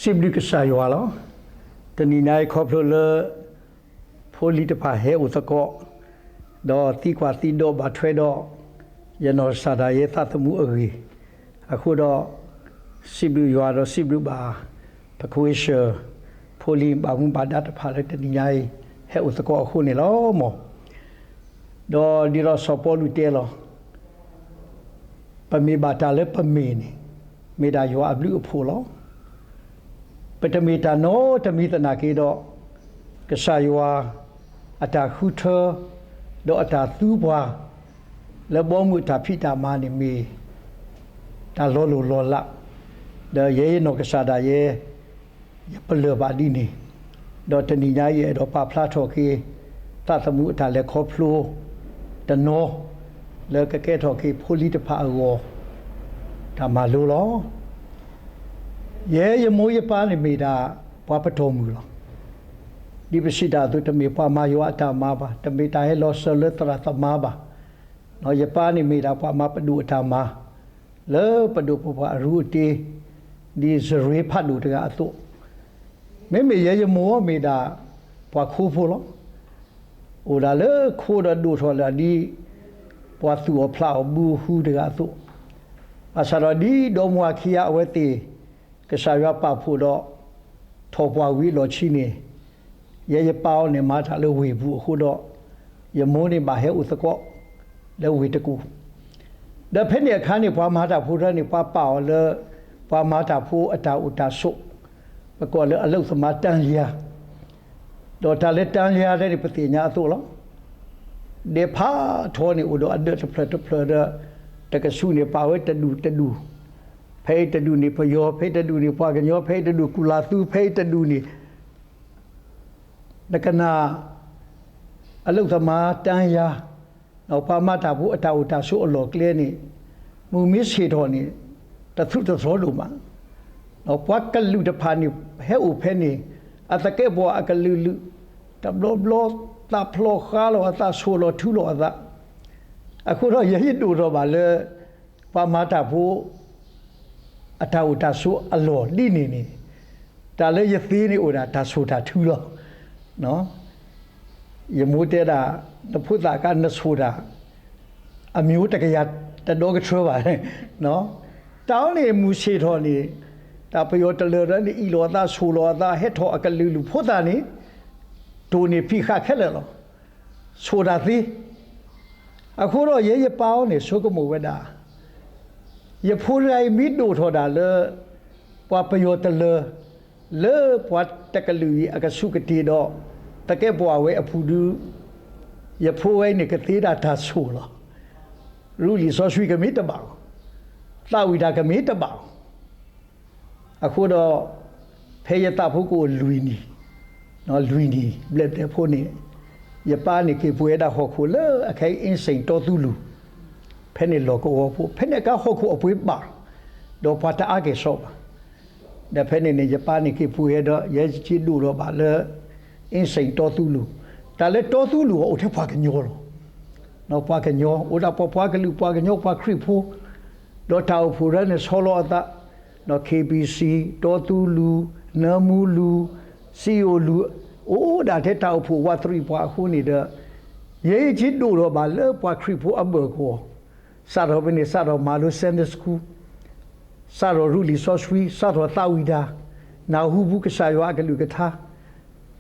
စံးဘျုးကစၢ်ယွၤလီၤ. တနံၤညါအံၤခီဖျိလၢ ဖိလံၤတဖၣ်ဟဲအိၣ်သကိး, ဒီးသံကွၢ်သံဒိးဘၣ်ထွဲဒီး ယနီၢ်ကစၢ်ဒၣ်ယဲသးသမူအဂ့ၢ်, အဃိဒီး စံးဘျုးယွၤဒီးစံးဘျုးဘၣ် ပခွ့ၡၢၣ် ဖိလံၤဘၣ်မူဘၣ်ဒါတဖၣ်လၢတနံၤညါအံၤ ဟဲအိၣ်သကိးအဃိန့ၣ်လီၤမၢ်. ဒီးဒ်သိးစီၤပီလူးတဲလီၤ ပမ့ၢ်ဘၣ်တၢ်လၢပမ့ၢ်န့ၣ် မ့ၢ်ဒၣ်ယွၤအဘျုးအဖှိၣ်လီၤ. ပတမ့ၢ်တၢ်နီတမံၤသနာ်က့ဒီး ကစၢ်ယွၤအတၢ်ဃုထၢ ဒီးအတၢ်သူပှၤ လၢဘီမုၢ်အတၢ်ဖံးတၢ်မၤန့ၣ်မ့ၢ် တၢ်လီၤလိၢ်လီၤလး, ဒီးယဲယနီၢ်ကစၢ်ဒၣ်ယဲ ယပလၢၢ်ဘၣ်ဒ်န့ၣ်, ဒီးတနံၤညါအံၤယအဲၣ်ဒိးပာ်ဖျါထီၣ်က့ၤ သးသမူအတၢ်လဲၤခီဖျိ တနီၤ လၢကကဲထီၣ်က့ၤဖိလံၤတဖၣ်အဂီၢ် တၢ်မၤလိလီၤ. ယဲယမိၢ်ယပၢ်န့ၣ်မ့ၢ်ဒၣ် ပှၤပတီၢ်မုၢ်လီၤ. ဒ်ပစံးတၢ်အသိး တမ့ၢ်ပှၤမၤယွၤအတၢ်မၤဘၣ်, တမ့ၢ်တၢ်ဟဲလီၤစၢၤလၢသရၣ်သမါဘၣ်. ယပၢ်န့ၣ်မ့ၢ်ဒၣ်ပှၤမၤပဒိၣ်အတၢ်မၤ လၢပဒိၣ်ပပှၢ်အရူအတ့ ဒ်စရ့ဖးဒိၣ်တဂၤအသိး, မ့မ့ၢ်ယဲယမိၢ်မ့ၢ်ဒၣ် ပှၤခူဖိလီၤ. အိၣ်ဒၣ်လၢခိဒီးဒိၣ်ထီၣ်လၢဒ် ပှၤသူၣ်အီၤဖျးအီၤဘုဟုတဂၤအသိး, ဘၣ်ဆၣ်ဒီးဒ်ဒီမါဝၤခံဂၤအဝဲသ့ၣ် ကစၢ်ယွၤပာ်ဖှိၣ်ဒီး ထီၣ်ပှၢ်ဝံၤအလီၢ်ခံန့ၣ်, ယဲယပၢ်အံၤန့ၣ်မၤတၢ်လၢဝ့ၢ်ပူၤအဃိဒီး ယမိၢ်န့ၣ်ဘၣ်ဟဲအိၣ်သကိး လၢဝ့ၢ်တကူၣ်, ဒီးဖဲန့ၣ်အခါန့ၣ် ပှၤမၤတၢ်ဖိတဖၣ်န့ၣ် ပှၤပာ်အီၤလၢ ပှၤမၤတၢ်ဖိအတၢ်အိၣ်တၢ်ဆိး, ပကိးလၢအလုပ်သမားတန်းလျား, ဒီးတၢ်လၢတန်းလျားတဖၣ်န့ၣ် ပသ့ၣ်ညါအသိးလီၤ. ဒဲးဖးထီန့ၣ်အိၣ်ဒီးအဒၢးတဖျၢၣ်တဖျၢၣ်ဒီး တကဆူးန့ၣ်ပာ်ဝဲတဒူၣ်တဒူၣ်, ဖဲအံၤတဒူၣ်န့ၣ်ပယီၤ, ဖဲအံၤတဒူၣ်န့ၣ်ပှၤကညီ, ဖဲအံၤတဒူၣ်ကူလးသူ, ဖဲအံၤတဒူၣ်န့ၣ် နကနၣ် အလုပ်သမားတန်းလျား, ပှၤမၤတၢ်ဖိအတၢ်အိၣ်တၢ်ဆိးအလီၢ်အကျဲန့ၣ် မုၢ်မ့ၢ်ဆ့ၣ်ထီၣ်န့ၣ် တသူၣ်တသီဒိၣ်မး, ပှၤကလုာ်တဖၣ်န့ၣ် ဟဲအိၣ်ဖဲန့ၣ် အသကဲးပဝးအကလုာ်လုာ်, တဘျီဘျီ သးဖျိးဃါလီၤအသး ဆိၣ်လီၤထုလီၤအသး, အဃိဒီးယဲယဒိၣ်ထီၣ်ဘၣ်လၢ ပှၤမၤတၢ်ဖိ အတၢ်အိၣ်တၢ်ဆိးအလီၢ်ဒ်န့ၣ်န့ၣ်, တၢ်လၢယသ့န့ၣ်အိၣ်ဒၣ်တၢ်ဆိၣ်တၢ်ထုလီၤ. ယမိၢ်တဲဒၣ် နဖိသၣ်အခါနဆိၣ်တၢ် အမံၤတကယၤတဒီကထၢဘၣ်, တၢ်အီၤန့ၣ်မုၢ်ဆ့ၣ်ထီၣ်န့ၣ် တၢ်ပယီၤတလၢာ်ဒီးန့ၣ် အ့ၣ်လိာ်အသး ဆိၣ်လိာ်အသး ဟဲထီၣ်အကလုာ်လုာ် ဖိသၣ်န့ၣ် တိၢ်န့ၢ်ဖံးဃာ်ခဲလၢာ်လီၤ. ဆိၣ်တၢ်သ့ အဃိဒီးယဲယပၢ်အီၤန့ၣ် ဆိကမိၣ်ဝဲဒၣ် ယဖိတဂၤအံၤမ့ၢ်ဒိၣ်ထီၣ်ဒၣ်လၢ ပှၤပယီၤတလၢာ် လၢပှၤတကလုာ်အံၤအကဆူးကတ့ၢ်ဒီး သကဲးပဝးဝဲအပူၤဒုး ယဖိဝဲအံၤန့ၣ်ကသ့ဒၣ်တၢ်ဆိၣ်လီၤ. ရူလံာ်စီဆှံကမ့ၢ်တဘၣ်လီၤ. သးဝံၣ်တၢ်ကမ့ၢ်တဘၣ်လီၤ. အဃိဒီး ဖဲယသးဖိကအိၣ်လွံၢ်နံၣ်, လွံၢ်နံၣ်ဘျဲၣ်ဘျဲၣ်ဖိန့ၣ် ယပၢ်န့ၣ်က့ၤပှ့ၤဝဲဒၣ်ဟီၣ်ခိၣ်လၢအခဲအံၤ အင်းစိန် တီသူလူၢ်, ဖဲန့ၣ်လီၢ်ကဝီၤဖိ, ဖဲန့ၣ်အခါဟီၣ်ခိၣ်အပှ့ၤဘၣ်, ဒီးပှၤတအါကဲၣ်ဆိးဘၣ်. ဒီးဖဲန့ၣ်န့ၣ် ယပၢ်န့ၣ်က့ၤပှ့ၤဝဲဒီး ယဲယက့ၤဒိၣ်ထီၣ်ဘၣ်လၢ အင်းစိန် တီသူလူၢ်, တၢ်လၢတီသူလူၢ်အအိၣ်ထဲပှၤကညီလီၤ. ပှၤကညီ အိၣ်ဒၣ်ပှၤပှၤကလုာ် ပှၤကညီ ပှၤခရံာ်ဖိ, ဒီးတၢ်အိၣ်ဖှိၣ်ဒၢန့ၣ်ဆီလီၤအသး, ဒီး KBC, တီသူလူၢ်, နၢမူလူၢ်, စံယိၣ်လူၢ်, အိၣ်ဒၣ်ထဲတၢ်အိၣ်ဖှိၣ်ဝးတရံးပှၤအဃိန့ၣ်ဒီး ယဲယက့ၤဒိၣ်ထီၣ်ဘၣ်လၢပှၤခရံာ်ဖိအဘၢၣ်ကဝီၤ, စးထီၣ်ဖဲန့ၣ် စးထီၣ်မၤလိ Sunday School, စးထီၣ်ရူလံာ်စီဆှံ, စးထီၣ်သးဝံၣ်တၢ်, နၢ်ဟူပူၤကစၢ်ယွၤအကလုၢ်ကထါ,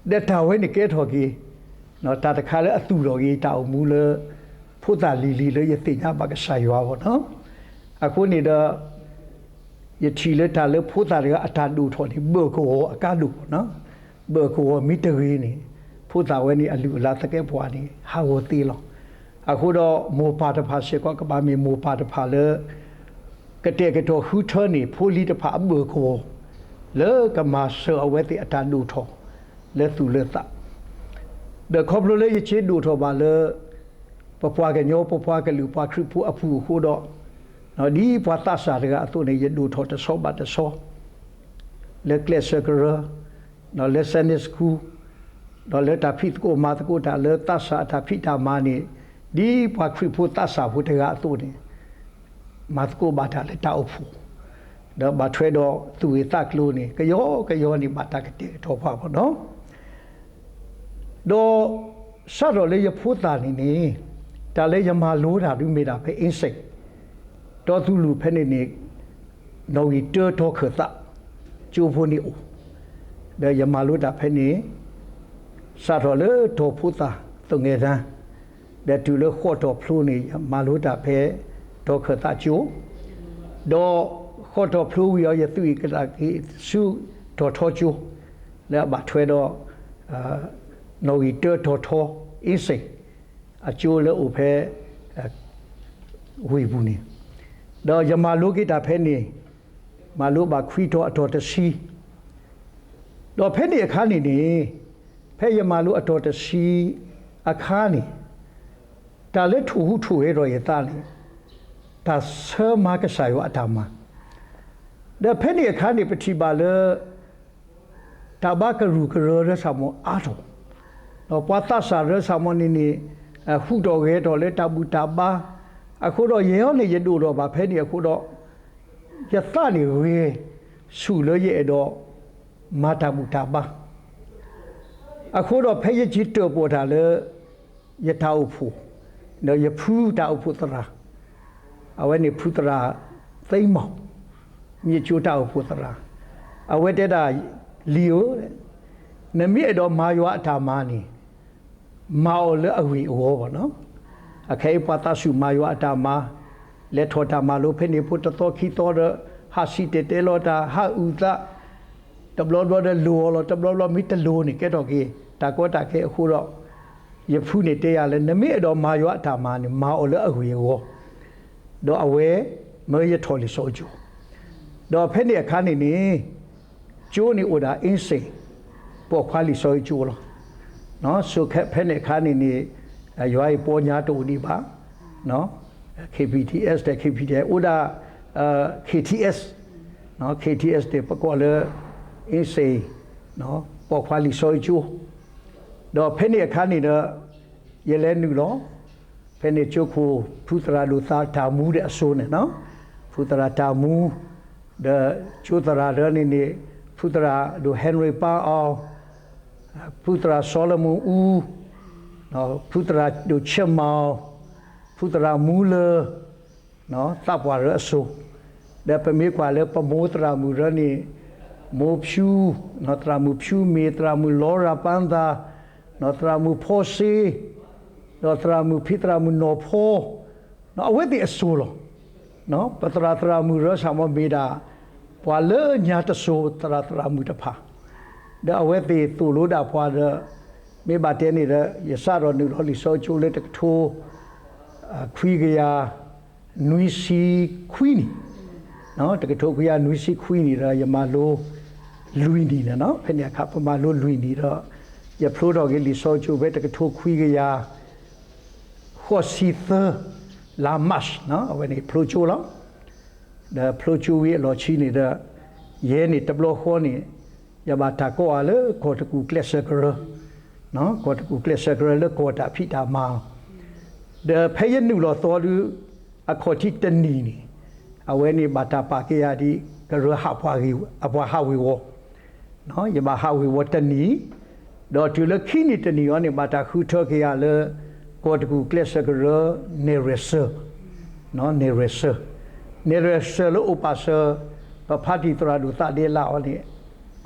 ဒီးတၢ်ဝဲန့ၣ်ကဲထီၣ်က့ၤ တၢ်တခါလၢအသူၣ်ထီၣ်က့ၤတၢ်အိၣ်မူလၢ ဖိသၣ်လံၤလံၤလၢယသ့ၣ်ညါဘၣ်ကစၢ်ယွၤအဂီၢ်န့ၣ်လီၤ. အဃိန့ၣ်ဒီး ယထံၣ်လၢတၢ်လၢဖိသၣ်တဂၤအတၢ်ဒိၣ်ထီၣ်န့ၣ် ဘၢၣ်ကဝီၤအကါဒိၣ်, ဘၢၣ်ကဝီၤမ့ၢ်တဂ့ၤန့ၣ် ဖိသၣ်ဝဲန့ၣ်အလုၢ်အလၢ်သကဲးပဝးန့ၣ် ဟးဂီၤသ့လီၤ. အဃိဒီးမိၢ်ပၢ်တဖၣ်စ့ၢ်ကီးကဘၣ်မ့ၢ်မိၢ်ပၢ်တဖၣ်လၢ ကတဲာ်ကတီၤဃုထၢန့ၢ်ဖိလံၤတဖၣ်အဘၢၣ်ကဝီၤ လၢကမၤစၢၤအဝဲသ့ၣ်အတၢ်ဒိၣ်ထီၣ် လၢသူၣ်လၢသး, ဒီးခီဖျိလၢယက့ၤဒိၣ်ထီၣ်ဘၣ်လၢ ပပှၤကညီ ပပှၤကလုာ် ပှၤခရံာ်ဖိအပူၤအဃိဒီး ဒ်ပှၤသးစၢ်တဂၤအသိးန့ၣ် ယဒိၣ်ထီၣ်တဆီဘၣ်တဆီ လၢကျဲးစၢးကရၢ, လၢ Sunday School, ဒီးလၢတၢ်ဖံးသကိးမၤသကိးတၢ်လၢသးစၢ်အတၢ်ဖံးတၢ်မၤန့ၣ် ဒ်ပှၤခရံာ်ဖိသးစၢ်ဖိတဂၤအသိးန့ၣ် မၤသကိးဘၣ်တၢ်လၢတၢ်အိၣ်ဖှိၣ် ဒီးဘၣ်ထွဲဒီးသူၣ်ဂ့ၤသးကျိၤန့ၣ် ကယီကယီန့ၣ် ဘၣ်တၢ်ကတဲာ်ကတီၤပှၤဘၣ်နီၤ. ဒီးစးထီၣ်လၢယဖိသၣ်န့ၣ်န့ၣ် တၢ်လၢယမၤလိတၢ်ဒုးမ့ၢ်ဒၣ်ဖဲ အ့စ့ၣ် တီသူလူၢ်ဖဲန့ၣ်န့ၣ် နီၣ်ဂံၢ်တၢတီၤခၢၣ်သး ကၠိဖိန့ၣ်အိၣ်, ဒီးယမၤလိတၢ်ဖဲန့ၣ် စးထီၣ်လၢတီၤဖိသၣ်သငဲၤတၢ် ဒီးတုၤလၢဃိးတီၤဖျိန့ၣ် ယမၤလိတၢ်ဖဲတီၤခၢၣ်သးကၠိ, ဒီးဃိးတီၤဖျိဝံၤအီၤ ယသူၣ်အံၤကဒါက့ၤဆူတီၤထီကၠိ လၢအဘၣ်ထွဲဒီး နီၣ်ဂံၢ်တၢတီၤထီ အ့စ့ၣ် အကၠိလၢအိၣ်ဖဲ ဝ့ၢ်ပူၤန့ၣ်, ဒီးယမၤလိက့ၤတၢ်ဖဲန့ၣ် မၤလိဘၣ်ခွံတီၤအတီၤတဆံ, ဒီးဖဲန့ၣ်အခါန့ၣ်န့ၣ် ဖဲယမၤလိအတီၤတဆံအခါန့ၣ် တၢ်လၢထိၣ်ဟူးထိၣ်ဂဲၤထီၣ်ယသးန့ၣ် တၢ်ဆၢမၤကစၢ်ယွၤအတၢ်မၤ, ဒီးဖဲန့ၣ်အခါန့ၣ် ပထံၣ်ဘၣ်လၢ တၢ်ဘါကရူၢ်ကရၢလၢစၣ်မိၤအါထီၣ်, ဒီးပှၤသးစၢ်လၢစၣ်မိၤန့ၣ်န့ၣ် ဟူးထီၣ်ဂဲၤထီၣ်လၢတၢ်ဘူၣ်တၢ်ဘါ, အဃိဒီးယဲအံၤန့ၣ် ယဒိၣ်ထီၣ်ဘၣ်ဖဲန့ၣ်အဃိဒီး ယသးန့ၣ်ဂဲၤဆူၣ်လၢယအဲၣ်ဒိးမၤတၢ်ဘူၣ်တၢ်ဘါ, အဃိဒီးဖဲယက့ၤတၢၣ်ပီၣ်တၢ်လၢ ယတၢ်အိၣ်ဖှိၣ်, ဒီးယဖုတၢ်အိၣ်ဖှိၣ်သရၣ်, အဝဲန့ၣ်ဖုသရၣ်သ့မီၢ်, မ့ၢ်ကၠိတၢ်အိၣ်ဖှိၣ်သရၣ်, အဝဲတဲဒၣ် လံၤဧၢ, နမ့ၢ်အဲၣ်ဒိးမၤယွၤအတၢ်မၤန့ၣ် မၤအီၤလၢအဂ့ၢ်အဂီၢ်ဘၣ်နီၤ, အခဲအံၤပှၤသးစူၤမၤယွၤအတၢ်မၤ, လဲၤထီၣ်တၢ်မၤလိဖဲန့ၣ်ဖိတသီခံသီဒီး ဟးစံၣ်တဲၤတဲလီၤတၢ် ဟးအုၣ်သး တဘျီဘျီဒီးလိၤအီၤလီၤ, တဘျီဘျီမ့ၢ်တလိၤန့ၣ် ကဲထီၣ်က့ၤ တၢ်ကီတၢ်ခဲအဃိဒီး ယဖုန့ၣ်တဲယၤလၢ နမ့ၢ်အဲၣ်ဒိးမၤယွၤအတၢ်မၤန့ၣ် မၤအီၤလၢအဂ့ၢ်အဂီၢ်, ဒီးအဝဲမၢယထီၣ်လံာ်စီဆှံကၠိ, ဒီးဖဲန့ၣ်အခါန့ၣ်န့ၣ် ကၠိန့ၣ်အိၣ်ဒၣ် အ့စ့ၣ် ပိာ်ခွါလံာ်စီဆှံကၠိလီၤ. ဖဲန့ၣ်အခါန့ၣ်န့ၣ် ယွၤအံၤပီညါတအိၣ်ဒံးဘၣ် KBTS ဒီး KBTS အိၣ်ဒၣ် KTS, KTS န့ၣ် ပကိးလၢ အ့စ့ၣ် ပိာ်ခွါလံာ်စီဆှံကၠိ, ဒီးဖဲန့ၣ်အခါန့ၣ်ဒီး ယလဲၤနုာ်လီၤ ဖဲန့ၣ်ကၠိခိၣ် ဖုသရၣ်ဒိၣ်သးတၢ်မူဒီးအစိၤန့ၣ်, ဖုသရၣ်တၢ်မူ ဒီးကၠိသရၣ်ဒီးန့ၣ်န့ၣ် ဖုသရၣ်ဒိၣ် Henry ပၢ်အီၤ, ဖုသရၣ်စီၤလမုၢ်အူ, ဖုသရၣ်ဒိၣ်ဆ့မၤအီၤ, ဖုသရၣ်မူလၢ သးပှၢ်ရၢအစိၤ, ဒီးပမ့ၢ်ကွၢ်လၢပမိၢ်သရၣ်မုၣ်ရၢန့ၣ် မိၢ်ဖၠူ, သရၣ်မုၣ်ဖၠူမ့ၢ် သရၣ်မုၣ်လီရၤပၢ်သၣ်, သရၣ်မုၣ်ဖီစ့, ဒီးသရၣ်မုၣ်ဖံသရၣ်မုၣ်နီၢ်ဖီ, အဝဲသ့ၣ်အစိၤလီၤ. ပသရၣ်သရၣ်မုၣ်ရၢစၣ်မိၤမ့ၢ်ဒၣ် ပှၤလၢညါတစိၤသရၣ်သရၣ်မုၣ်တဖၣ်, ဒီးအဝဲသ့ၣ်သိၣ်လိဒၣ်ပှၤဒီး မ့ၢ်ဘၣ်တဲန့ၣ်ဒီး ယစးထီၣ်နုာ်လီၤလံာ်စီဆှံကၠိလၢတကထိ ခွံကယၤ နွံဆံခွံနံၣ်, တကထိခွံကယၤနွံဆံခွံနံၣ်ဒီး ယမၤလိ လွံၢ်နံၣ်န့ၣ်, ဖဲန့ၣ်အခါ ပမၤလိလွံၢ်နံၣ်ဒီး ယဖျိထီၣ်က့ၤလံာ်စီဆှံကၠိဖဲတကထိခွံကယၤ ဃိးဆံသၢ လါ March အဝဲန့ၣ်ဖျိကၠိလီၤ. ဒီးဖျိကၠိဝံၤအလီၢ်ခံန့ၣ်ဒီး ယဲန့ၣ်တဘျီဃီန့ၣ် ယဘၣ်တၢ်ကိးအီၤလၢကီၢ်တကူၣ်ကျဲးစၢးကရၢ, ကီၢ်တကူၣ်ကျဲးစၢးကရၢလၢကီၢ်တၢ်ဖံးတၢ်မၤလီၤ. ဒီးဖဲယနုာ်လီၤသီဒု အခီၣ်ထံးတနံၣ်န့ၣ် အဝဲန့ၣ်ဘၣ်တၢ်ပာ်က့ၤယၤဒ် ကရၢဟးပှၤဂ့ၤ အပှၤဟးဝ့ၤဝီၤ ယဘၣ်ဟးဝ့ၤဝီၤတနံၣ်, ဒီးတုၤလၢခံနံၣ်တနံၣ်အံၤန့ၣ် ဘၣ်တၢ်ဃုထၢက့ၤယၤလၢ ကီၢ်တကူၣ်ကျဲးစၢးကရၢ နဲၣ်ရွဲၣ်စၢၤ, နဲၣ်ရွဲၣ်စၢၤ, နဲၣ်ရွဲၣ်စၢၤလၢအိၣ်ပာ်စၢၤ ပဖါတံၢ်သရၣ်ဒိၣ်သးဒ့လးအီၤန့ၣ်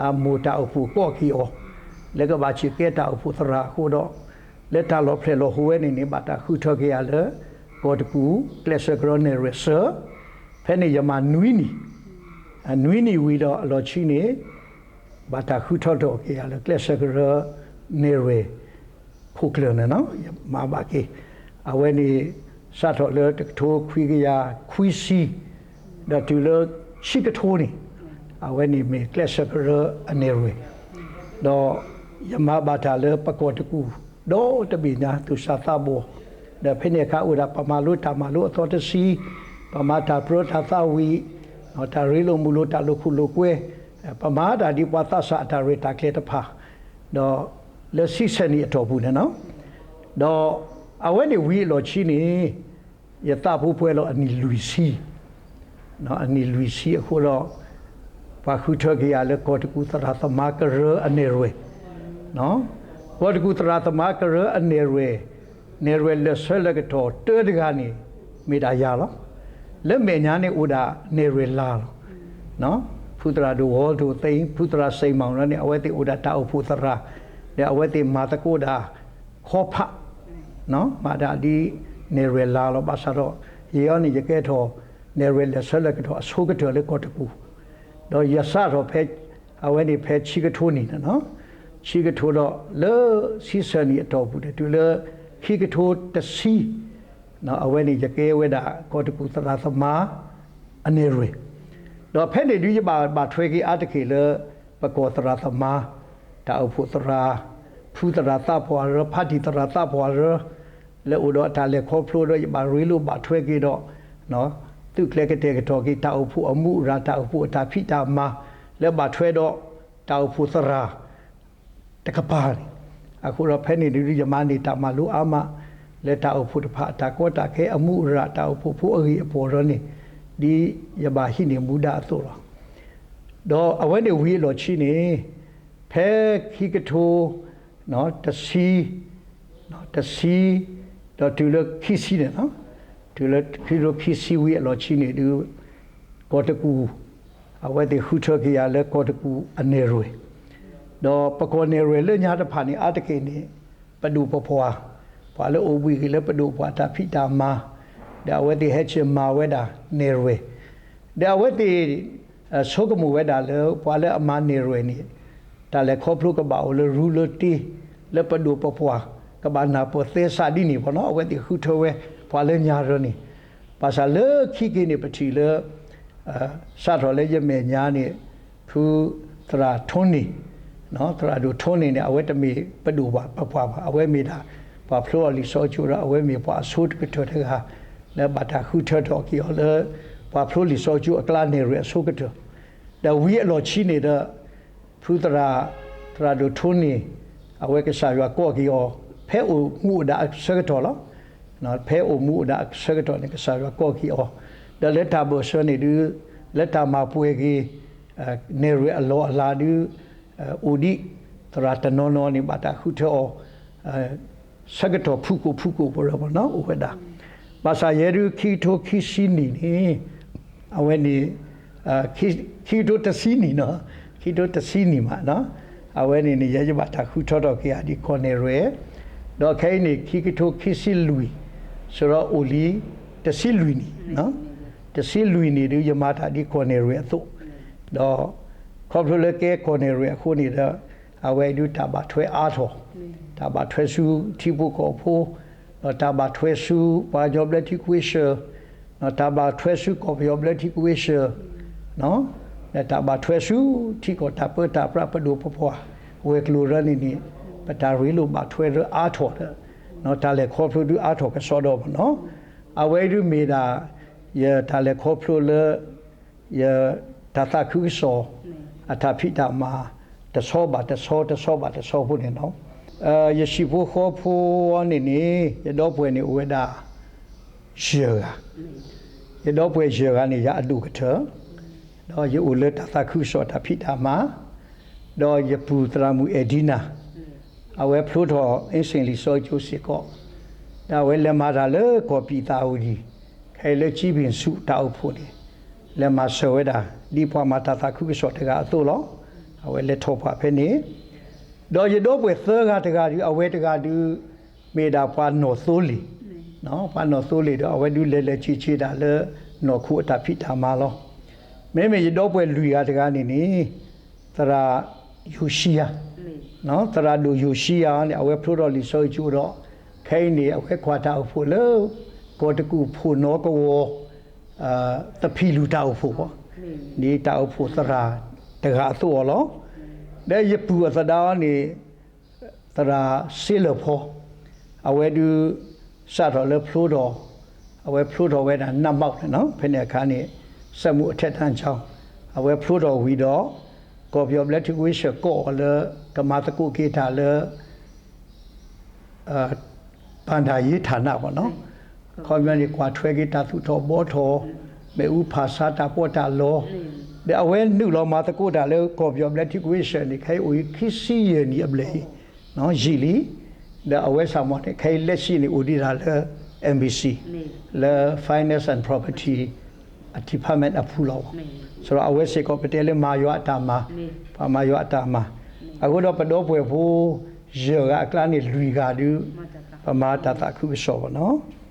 အမိၢ်တၢ်အိၣ်ဖှိၣ်ကိးက့ၤအီၤ လၢကဘၣ်ဆံးကဲတၢ်အိၣ်ဖှိၣ်သရၣ်အဃိဒီး လၢတၢ်လီၤဖျဲၣ်လီၤဟိဝဲန့ၣ်န့ၣ် ဘၣ်တၢ်ဃုထၢက့ၤယၤလၢ ကီၢ်တကူၣ်ကျဲးစၢးကရၢနဲၣ်ရွဲၣ်စၢၤ, ဖဲန့ၣ်ယမၤနွံနံၣ်, နွံနံၣ်ဝံၤဒီးအလီၢ်ခံန့ၣ် ဘၣ်တၢ်ဃုထၢထီၣ်က့ၤယၤလၢကျဲးစၢးကရၢ နဲၣ်ရွဲၣ် ခိၣ်ကျၢၢ်န့ၣ် ယမၤဘၣ်က့ၤ, အဝဲန့ၣ် စးထီၣ်လၢတကထိခွံကယၤခွံဆံ ဒီးတုၤလၢဆံကထိန့ၣ် အဝဲန့ၣ်မ့ၢ်ကျဲးစၢးကရၢအနဲၣ်ရွဲၣ်, ဒီးယမၤဘၣ်တၢ်လၢပကီၢ်တကူၣ် ဒီတဘ့ၣ်ညါသူၣ်စၢ်သးဘီၣ်, ဒီးဖဲန့ၣ်အခါအိၣ်ဒၣ်ပမၤလိတၢ်မၤလိအသီတဆံ, ပမၤတၢ်ပြၢတၢ်သးဝံၣ်, တၢ်ရ့လိာ်မုာ်လိာ်တၢ်လိာ်ခိၣ်လိာ်ကွဲ, ပမၤတၢ်ဒ်ပှၤသးစၢ်အတၢ်ရဲၣ်တၢ်ကျဲၤတဖၣ်, ဒီးလၢဆံဆဲးနံၣ်အတီၢ်ပူၤန့ၣ်လီၤ. ဒီးအဝဲန့ၣ်ဝံၤအလီၢ်ခံန့ၣ် ယသးပူၤပှဲၤလီၤအနံၣ်လွံၢ်ဆံ, အနံၣ်လွံၢ်ဆံအဃိဒီး ပှၤဃုထၢက့ၤယၤလၢကီၢ်တကူၣ်သရၣ်သမါကရၢအနဲၣ်ရွဲၣ်, ကီၢ်တကူၣ်သရၣ်သမါကရၢအနဲၣ်ရွဲၣ်, နဲၣ်ရွဲၣ်လၢာ်ဆၢလၢာ်ကတီၢ်တၢတဂၤန့ၣ် မ့ၢ်ဒၣ်ယၤလီၤ. လၢမဲာ်ညါန့ၣ်အိၣ်ဒၣ်နဲၣ်ရွဲၣ်လါလီၤ. ဖုသရၣ်ဒိၣ်ဝီဒိၣ်သ့, ဖုသရၣ်စံးမီၣ်န့ၣ် အဝဲသ့ၣ်အိၣ်ဒၣ်တၢ်အိၣ်ဖှိၣ်သရၣ်, ဒီးအဝဲသ့ၣ်မၤသကိးဒၣ်ခီဖး မၤဒၣ်ဒ်နဲၣ်ရွဲၣ်လါလီၤ. ဘၣ်ဆၣ်ဒီး ယဲအံၤန့ၣ် ယကဲထီၣ် နဲၣ်ရွဲၣ်လၢာ်ဆၢလၢာ်ကတီၢ်အဆိကတၢၢ်လၢကီၢ်တကူၣ်, ဒီးယစးထီၣ်ဖဲ အဝဲန့ၣ်ဖဲဆံကထိနံၣ်န့ၣ်လီၤ. ဆံကထိဒီးလၢဆံဆၢနံၣ်အတီၢ်ပူၤန့ၣ် တုၤလၢခံကထိတဆံ အဝဲန့ၣ်ယကဲဝဲဒၣ်ကီၢ်တကူၣ်သရၣ်သမါအနဲၣ်ရွဲၣ်, ဒီးဖဲန့ၣ်ဒုးယဘၣ်ဘၣ်ထွဲက့ၤအါတက့ၢ်လၢ ပကီၢ်သရၣ်သမါ, တၢ်အိၣ်ဖှိၣ်သရၣ်, ဖုသရၣ်သးပှၢ်ရၢ, ဖါတံၢ်သရၣ်သးပှၢ်ရၢ, လၢအိၣ်ဒီးတၢ်လဲၤခီဖျိဒီး ယဘၣ်ရ့လိာ်ဘၣ်ထွဲက့ၤဒီး သုးကျဲၤကတဲာ်ကတီၤက့ၤ တၢ်အိၣ်ဖှိၣ်အမူအရၣ်, တၢ်အိၣ်ဖှိၣ်အတၢ်ဖံးတၢ်မၤ လၢဘၣ်ထွဲဒီးတၢ်အိၣ်ဖှိၣ်သရၣ် တကပၤန့ၣ်, အဃိဒီးဖဲန့ၣ်ဒုး ယမၤန့ၢ်တၢ်မၤလိအါမး လၢတၢ်အိၣ်ဖှိၣ်တဖၣ်အတၢ်ကီတၢ်ခဲအမူအရၣ်, တၢ်အိၣ်ဖှိၣ်ဖိအဂ့ၢ်အပီၢ်ဒီးန့ၣ်, ဒ်ယဘၣ်ဟံးန့ၢ်မူဒါအသိးလီၤ. ဒီးအဝဲန့ၣ်ဝံၤအလီၢ်ခံန့ၣ်, ဖဲခံကထိ တဆံ, တဆံ, ဒီးတုၤလၢခံဆံန့ၣ်လီၤ. တုၤလၢခံကထိခံဆံဝံၤအလီၢ်ခံန့ၣ်ဒုး ကီၢ်တကူၣ် အဝဲသ့ၣ်ဃုထၢက့ၤယၤလၢကီၢ်တကူၣ်အနဲၣ်ရွဲၣ်, ဒီးပကီၢ်နဲၣ်ရွဲၣ်လၢညါတဖၣ်န့ၣ် အါတက့ၢ်န့ၣ် ပဒိၣ်ပပှၢ်, ပှၤလၢအိၣ်ဘှံးက့ၤလၢပဒိၣ်ပပှၢ်တၢ်ဖံးတၢ်မၤ, ဒီးအဝဲသ့ၣ်ဟဲဆ့ၣ်မၤဝဲဒၣ်နဲၣ်ရွဲၣ်, ဒီးအဝဲသ့ၣ် ဆိကမိၣ်ဝဲဒၣ်လၢ ပှၤလၢအမၤနဲၣ်ရွဲၣ်န့ၣ် တၢ်လဲၤခီဖျိကဘၣ်အိၣ်လၢရူလၢတ့, လၢပဒိၣ်ပပှၢ် ကဘၣ်နၢ်ပၢၢ်သဲစးဒ်န့ၣ်ဘၣ်နီၤ, အဝဲသ့ၣ်ဃုထၢဝဲ ပှၤလၢညါရၢန့ၣ်, ဘၣ်ဆၣ်လၢခံက့ၤန့ၣ် ပထံၣ်လၢ စးထီၣ်လၢယမဲာ်ညါန့ၣ် ဖုသရၣ်ထိန့ၣ်, သရၣ်ဒိၣ်ထိန့ၣ်န့ၣ် အဝဲတမ့ၢ်ပဒိၣ်ပပှၢ်ဘၣ်, အဝဲမ့ၢ်ဒၣ် ပှၤဖျိအီၤလံာ်စီဆှံကၠိဒီး အဝဲမ့ၢ်ပှၤအဆိကတၢၢ်တဂၤ လၢဘၣ်တၢ်ဃုထၢထီၣ်က့ၤအီၤလၢ ပှၤဖျိလံာ်စီဆှံကၠိအကျါ နဲၣ်ရွဲၣ်အဆိကတၢၢ်, ဒီးဝံၤအလီၢ်ခံန့ၣ်ဒီး ဖုသရၣ်, သရၣ်ဒိၣ်ထိန့ၣ် အဝဲကစၢ်ယွၤကိးက့ၤအီၤ ဖဲအိၣ်မူအိၣ်ဒါအဆၢကတီၢ်လီၤ. ဖဲအိၣ်မူအိၣ်ဒါအဆၢကတီၢ်န့ၣ် ကစၢ်ယွၤကိးက့ၤအီၤ, ဒီးလၢတၢ်ဘၢၣ်စၢၤန့ၣ်ဒုး လၢတၢ်မၤပှဲၤက့ၤ နဲၣ်ရွဲၣ်အလီၢ်အလၤဒုး အိၣ်ဒံး သရၣ်တနီၤနီၤန့ၣ် ဘၣ်တၢ်ဃုထၢအီၤ ဆၢကတီၢ်ဖုၣ်ကိာ်ဖုၣ်ကိာ်ပူၤလၢပနီၤအိၣ်ဝဲဒၣ်, ဘၣ်ဆၣ်ယဲဒုး ခံကထိခံဆံနံၣ်န့ၣ် အဝဲန့ၣ် ခံကထိတဆံနံၣ်နီၤ, ခံကထိတဆံနံၣ်မး, အဝဲန့ၣ်န့ၣ် ယဲယဘၣ်တၢ်ဃုထၢထီၣ်က့ၤယၤဒ်ကီၢ်နဲၣ်ရွဲၣ်, ဒီးခဲအံၤန့ၣ် ခံကထိခံဆံလွံၢ်, ဆိဒီးအိၣ်လံ တဆံလွံၢ်နံၣ်, တဆံလွံၢ်နံၣ်ဒုး ယမၤတၢ်ဒ်ကီၢ်နဲၣ်ရွဲၣ်အသိး, ဒီးခီဖျိလၢကဲကီၢ်နဲၣ်ရွဲၣ်အဃိန့ၣ်ဒီး အဝဲဒုးတၢ်ဘၣ်ထွဲအါထီၣ်, တၢ်ဘၣ်ထွဲဆူထံဖိကီၢ်ဖိ, ဒီးတၢ်ဘၣ်ထွဲဆူပှၤကညီဘျၢထံခဝ့ၡၢၣ်, တၢ်ဘၣ်ထွဲဆူကီၢ်ပယီၤဘျၢထံခဝ့ၡၢၣ်, ဒီးတၢ်ဘၣ်ထွဲဆူထံကီၢ်တၢ်ပၢတၢ်ပြးပဒိၣ်ပပှၢ်ဝဲၤကျိၤရၢန့ၣ်န့ၣ် ပတၢ်ရ့လိာ်ဘၣ်ထွဲဒုးအါထီၣ်ဒီး တၢ်လဲၤခီဖျိဒုးအါထီၣ်ကစီဒီးမနီၤ, အဝဲဒုးမ့ၢ်ဒၣ် ယတၢ်လဲၤခီဖျိလၢ ယတၢ်သးခုကစီၣ် အတၢ်ဖံးတၢ်မၤ တဆီဘၣ်တဆီ တဆီဘၣ်တဆီဖိန့ၣ်လီၤ. ယဟံၣ်ဖိဃီဖိန့ၣ်န့ၣ် ယဒီပုၢ်ဝဲၢ်န့ၣ်အိၣ်ဝဲဒၣ် ယဲၢ်ဂၤ, ယဒီပုၢ်ဝဲၢ်ယဲၢ်ဂၤန့ၣ် ယၤအဒိၣ်ကတၢၢ်, ဒီးယအိၣ်လၢတၢ်သးခုကစီၣ်တၢ်ဖံးတၢ်မၤ, ဒီးယပုၢ်သရၣ်မုၣ်အဲၣ်ဒံနၤ အဝဲဖျိထီၣ်အ့စ့ၣ်လံာ်စီဆှံကၠိစ့ၢ်ကီး, ဒီးအဝဲလဲၤမၤတၢ်လၢကီၢ်ပံးသးအူဒံၣ်, ခဲအံၤလၢကၠံဘ့ၣ်ဆူၣ်တၢ်အိၣ်ဖှိၣ်န့ၣ် လဲၤမၤစၢၤဝဲဒၣ် ဒ်ပှၤမၤတၢ်သးခုကစီၣ်တဂၤအသိးလီၤ. အဝဲလဲၤထီၣ်ပှၤဖဲန့ၣ်, ဒီးယဒီပုၢ်ဝဲၢ်သၢဂၤတဂၤဒုး အဝဲတဂၤဒုး မ့ၢ်ဒၣ်ပှၤနီၢ်သိလ့ၣ်, ပှၤနီၢ်သိလ့ၣ်ဒီး အဝဲဒုးလဲၤလဲၤဆ့ဆ့ဒၣ်လၢ နီၢ်ခိအတၢ်ဖံးတၢ်မၤလီၤ. မ့မ့ၢ်ယဒီပုၢ်ဝဲၢ်လွံၢ်ဂၤတဂၤန့ၣ်န့ၣ် သရၣ်ယိၤၡံယၤ, သရၣ်ဒိၣ်ယိၤၡံယၤန့ၣ် အဝဲဖျိထီၣ်လံာ်စီဆှံကၠိဒီး ခဲအံၤန့ၣ် အဝဲကွၢ်တၢ်အိၣ်ဖှိၣ်လၢ ကီၢ်တကူၣ်ဖိနီကဝီၤ သဖံးလူၢ်တၢ်အိၣ်ဖှိၣ်, ဒ်တၢ်အိၣ်ဖှိၣ်သရၣ်တဂၤအသိးအီၤလီၤ. ဒီးယပုၢ်အသဒါန့ၣ် သရၣ်စ့လၢၢ်ဖီ, အဝဲဒုး စးထီၣ်လၢဖျိထီၣ်, အဝဲဖျိထီၣ်ဝဲဒၣ် နးမီၣ်န့ၣ်လီၤ, ဖဲန့ၣ်အခါန့ၣ် စက်မှုအထက်တန်းကျောင်း အဝဲဖျိထီၣ်ဝံၤဒီး ကီၢ်ပယီၤဘျၢထံခဝ့ၡၢၣ်ကိးအီၤလၢ ကမၤသကိးက့ၤတၢ်လၢ ဘဏ္ဍာရေးဌာန ပေါ့နော်, အခီပညီန့ၣ် ကွၢ်ထွဲက့ၤတၢ်သူၣ်ထီၣ်ဘှီထီၣ်, မ့ၣ်အူဖၣ်ဆါတၢ်ပီးတၢ်လီ, ဒီးအဝဲနုာ်လီၤမၤသကိးတၢ်လၢကီၢ်ပယီၤဘျၢထံကွ့ၢ်စၢၣ်န့ၣ် ခဲအံၤအိၣ်အံၤခံဆံယဲၢ်နံၣ်အဘျဲၣ်အံၤ ယံာ်လံ. ဒီးအဝဲစ့ၢ်ကီးန့ၣ် ခဲအံၤလၢဆံန့ၣ်အိၣ်ဒံးတၢ်လၢ M B C လၢ Finance and Property အ department အပူၤလီၤ. ဆိုတော့ အဝဲစ့ၢ်ကီးပတဲလၢမၤယွၤအတၢ်မၤ, ပှၤမၤယွၤအတၢ်မၤ, အဃိဒီးပဒီပုၢ်ဝဲၢ်ဖိ ယဲၢ်ဂၤအကျါန့ၣ် လွံၢ်ဂၤဒုး ပမၤတၢ်သးခုကစီၣ်ဘၣ်နီၤ.